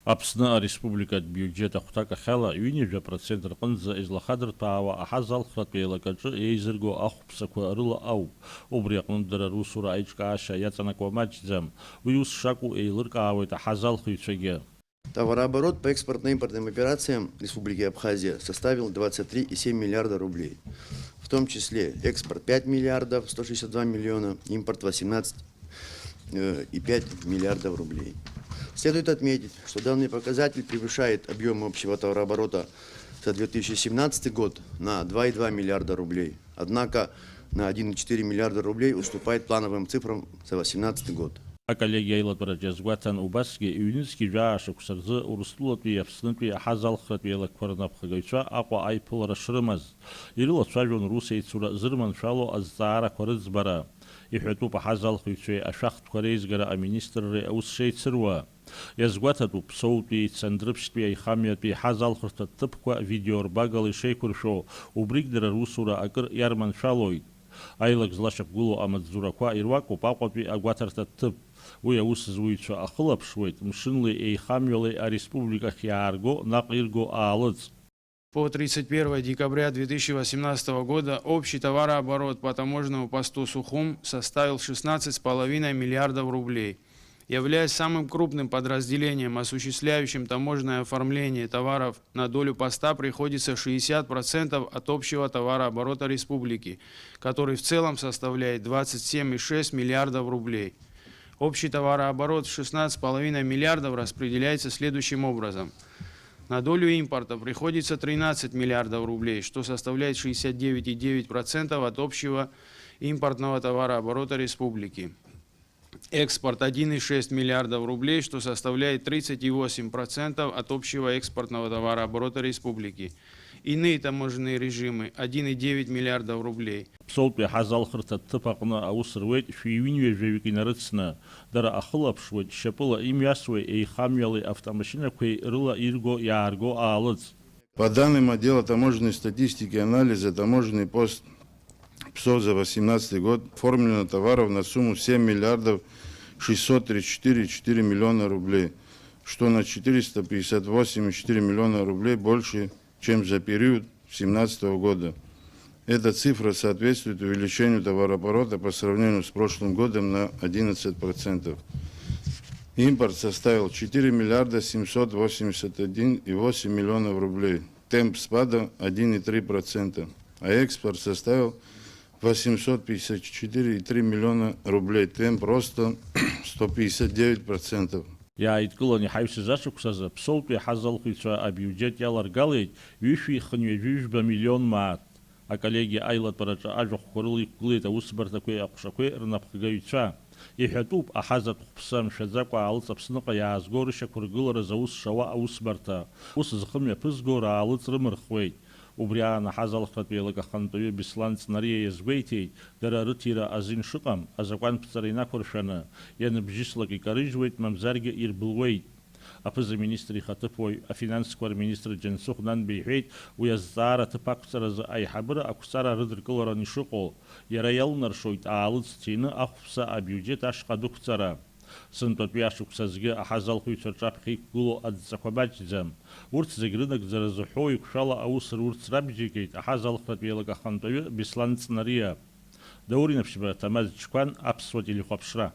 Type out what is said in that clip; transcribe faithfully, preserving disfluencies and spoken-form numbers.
Аԥсны ареспубликатә биуџьет ахәҭакахьала, ҩынҩажәа процент рҟынӡа излахадырҭәаауа аҳазалхратә еилакаҿы еизырго ахәԥсақәа рыла ауп. Убри аҟнытә дара русура аиҿкаашьа иаҵанакуа маҷӡам. Уи ус шакәу еилыркаауеит аҳазалхыҩцәагьы. Товарооборот по экспортно-импортным операциям Республики Абхазия составил двадцать три и семь миллиарда рублей, в том числе экспорт пять миллиардов сто шестьдесят два миллиона, импорт восемнадцать и пять миллиардов рублей. Следует отметить, что данный показатель превышает объемы общего товарооборота за две тысячи семнадцатый год на два и два миллиарда рублей. Однако на один и четыре миллиарда рублей уступает плановым цифрам за восемнадцатый год. Аколлегиа аилатәараҿ иазгәаҭан убасгьы, ҩнызқьи жәаа шықәса рзы Урыстәылатәи Аԥснытәи аҳазалхратә еилакқәа рнапхгаҩцәа Аҟәа аиԥылара шрымаз. Ирылацәажәон русеицура зырманшәало азҵаарақәа рыӡбара. Иҳәатәуп аҳазалхыҩцәеи ашәахтәқәа реизгара аминистрреи аус шеицыруа. Иазгәаҭатәуп, Ԥсоутәи, Цандрыԥшьтәи аихамҩатәи ҳазалхырҭа ҭыԥқәа видеорбагала ишеиқәыршәо, убригь дара русура акыр иарманшәалоит. Аилак злашьақәгылоу амаҵзурақәа ируакуп Аҟәатәи агәаҭарҭа ҭыԥ. Уи аус зуҩцәа ахылаԥшуеит, мшынлеи еихамҩалеи ареспубликахь иаарго, наҟ ирго аалыҵ. По тридцать первое декабря две тысячи восемнадцатого года общий товарооборот по таможенному посту Сухум составил шестнадцать с половиной миллиардов рублей, являясь самым крупным подразделением, осуществляющим таможенное оформление товаров, на долю поста приходится шестьдесят процентов от общего товарооборота республики, который в целом составляет двадцать семь и шесть миллиардов рублей. Общий товарооборот в шестнадцать с половиной миллиардов распределяется следующим образом. На долю импорта приходится тринадцать миллиардов рублей, что составляет шестьдесят девять и девять процентов от общего импортного товарооборота республики. Экспорт один и шесть миллиардов рублей, что составляет тридцать и восемь процентов от общего экспортного товарооборота республики. Иные таможенные режимы один и девять миллиардов рублей. Ԥсоутәи аҳазалхырҭа ҭыԥ аҟны аус руеит шәи ҩынҩажәаҩык инарыцны. Дара ахылаԥшуеит, шьапыла имҩасуеи еихамҩалеи автомашьынақәеи рыла ирго-иаарго аалыҵ. По данным отдела таможенной статистики и анализа, таможенный пост ПСО за восемнадцатый год оформлено товаров на сумму семь миллиардов шестьсот тридцать четыре и четыре миллиона рублей, что на четыреста пятьдесят восемь и четыре миллиона рублей больше, чем за период семнадцатого года. Эта цифра соответствует увеличению товарооборота по сравнению с прошлым годом на одиннадцать процентов. Импорт составил четыре миллиарда семьсот восемьдесят один и восемь миллионов рублей. Темп спада один и три процента, а экспорт составил восемьсот пятьдесят четыре и три миллиона рублей. Темп роста сто пятьдесят девять процентов. Иааидкыланы иҳаҩсыз ашықәсазы Ԥсоутәи аҳазалхыҩцәа абиуџьет иаларгалеит ҩышәи хынҩажәи жәба миллион мааҭ. Аколлегиа аилатәараҿы ажәахәқәа рыла иқәгылеит аусбарҭақәеи аҟәшақәеи рнапхгаҩцәа. Иҳәатәуп, аҳазатә хәԥса мшәаӡакәа аалыҵ Аԥсныҟа иаазго рышьақәыргылараз аус шауа аусбарҭа. Ус зхы мҩаԥызго раалыҵ рымырхуеит. Убри аан аҳазалхратә еилак ахантәаҩы Беслан Ҵнариа иазгәеиҭеит, дара рыҭира азин шыҟам, азакәанԥҵара инақәыршәаны, ианыбжьыслак икарыжьуеит, мамзаргьы ирбылуеит. Аԥыза-министр ихаҭыԥуаҩ, афинансқәа рминистр Џьансыхә Нанба иҳәеит, уи азҵаара аҭыԥ ақәҵаразы аиҳабыра ақәҵара рыдыркыларан ишыҟоу, иара иалнаршоит аалыҵ ҭины ахәԥса абиуџьет ашҟа адәықәҵара. Сынтәатәи ашықәсазгьы аҳазалхыҩцәа рҿаԥхьа иқәгылоу адҵақәа маҷӡам. Урҭ зегь рынагӡара зыҳәоу еиқәшәала аус рурц рабжьеигеит аҳазалхратә еилак ахантәаҩы Беслан Ҵнариа. Даур Инаԥшьба, Ҭамаз Чқәан, Аԥсуа телехәаԥшра.